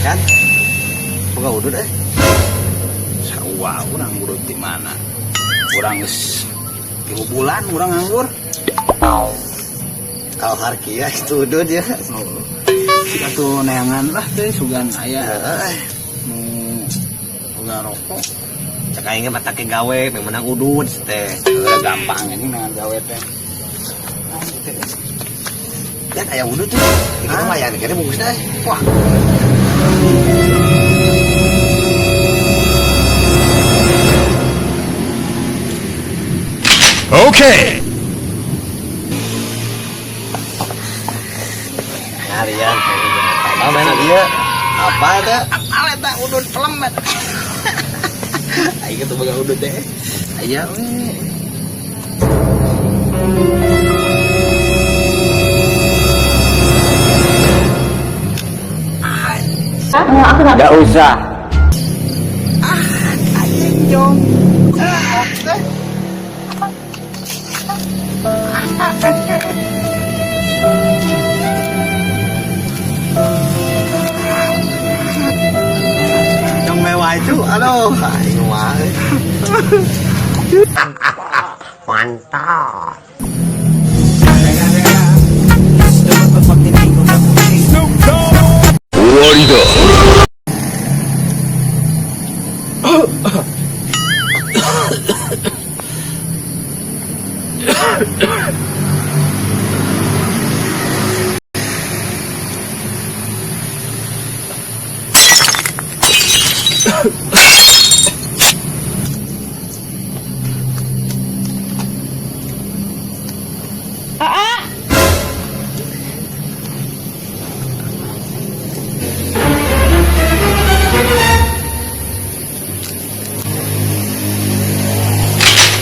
Kan? Boga udud eh. Sarua urang udud di mana? Urang geus 3 bulan urang nganggur. Kalau harki ya itu udud ya. Oh. Sik atuh neangan lah teh sugan aya Heeh. nu boga rokok. Cek aing ge mata ke gawe menang udud teh. Udah gampang ini neangan gawe teh. Ya aya udud tuh. Ini lumayan kayaknya bungkusna. Wah. Okay. Harian. Apa main ieu? Apa eta? Apa eta udud film eta? Aing tuh boga udud teh. Aya we. Nggak usah. Anjing jong. Yang mewah itu, aduh, aing mah. Mantap.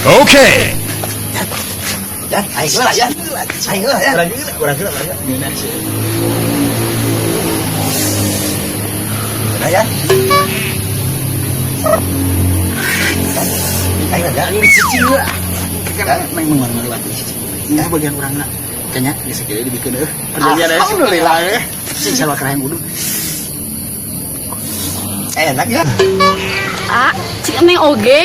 Okay. Ya, aing heula ya. Aing heula ya. Urang heula, urang heula. Ngeunah sih. Nah ya. Aing heula. Ini cicing heula. Kan memang ngaliwat cicing. Ini bagian urangna. Kayaknya geus sakieu dibikeun eueuh. Perjanjian aya. Alhamdulillah. Sing sarua kerahang udud. Enak ya. Ah, cik neng oge.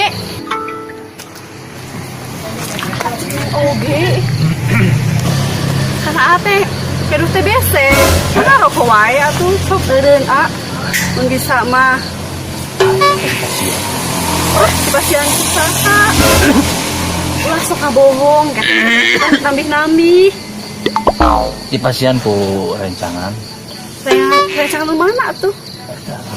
Cik neng oge. Karena ate keduh TBC. Karena rokok wae atuh sok eureun a. Mun bisa mah. Wah, dipasian ku saha? Ulah sok ngabohong nambih-nambih. Di pasien ku rencangan. Rencangan lu mana tuh?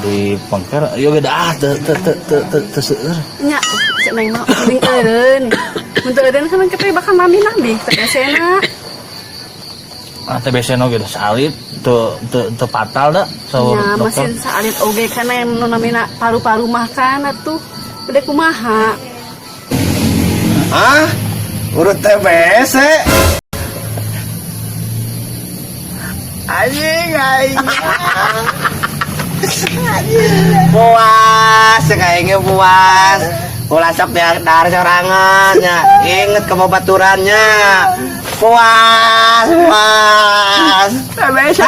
Di pengker, yo beda ah, teu teu teu teu teu teu seueur. Nya, cek neng mah mending eureun. Mun teu eureun kan kita bakal nambih-nambih TBC-na. Ah, TBC no gitu salit, teu teu teu fatal da saur Ya, dokter. mesin saalit oge kan yang nu namina paru-paru mah kan atuh. Gede kumaha. Hah? Urut TBC. Anjing, aing. Puas, kayaknya puas. Ulah sok dar sorangan ya. Inget ke baturannya. Puas, puas. TBC.